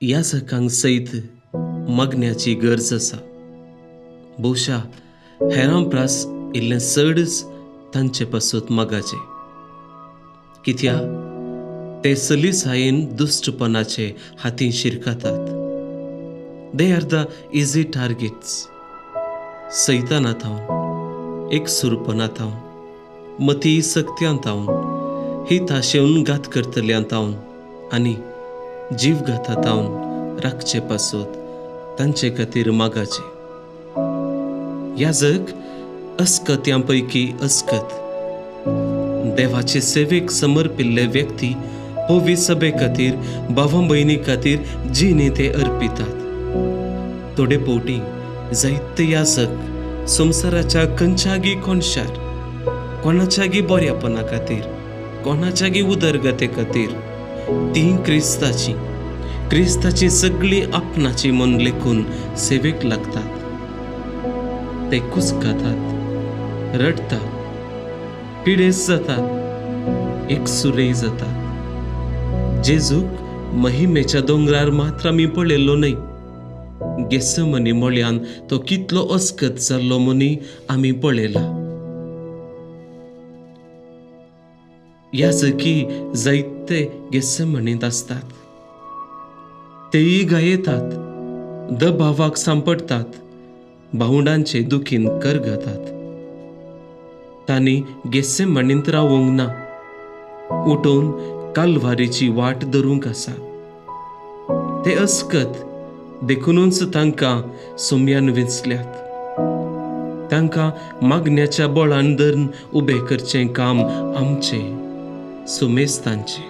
याजकांक सयत मागण्याची गरज आसा. भोवशा हेरां प्रास इल्लें चडच तांचे पासत मागाचें, कित्याक ते सलीसायेन दुश्टपणाचे हातीं शिरकातात. They are the easy targets. सैताना थावन, एकसुरपणा थावन, मती सक्त्यां थावन, हिताशेवन घात करतल्यां थावन आनी जीवघाता थावन राखचे पासत तांचे खातीर मागाचें. याजक अस्कत्यां पैकी अस्कत, देवाचे सेवेक समर्पिल्ले व्यक्ती पवित्र सभे खातीर, भावा भयणी खातीर जिणे ते अर्पितात. थोडे फावटी जायते याजक संवसाराच्या खंयच्यागी कोनशार कोणाच्यागी बऱ्यापणा खातीर, कोणाच्यागी उदरगते खातीर तीं क्रिस्ताची क्रिस्ताची सगळीं आपणाची म्हूण लेखून सेवेक लागतात. ते कुसकातात, रडटात, पिडेस्त जातात, एकसुरेय जातात. जेजूक महिमेच्या दोंगरार मात्र आमी पळयल्लो न्हय, गेसमनी मळ्यान तो कितलो अस्कत जाल्लो मनी आमी पळयला. याजकी जायते गेसमनींत आसतात, तेय गायतात, दबावाक सांपडटात, भावंडांचे दुखीन करगतात. तांणी गेसेमनींत रावंक ना, उठून कालवारीची वाट धरूंक आसा. ते अस्कत देखुनूच तांकां सोम्यान विंचल्यात. तांकां मागण्याच्या बळान धरून उबें करचें काम आमचें, सुमेस्तांचें.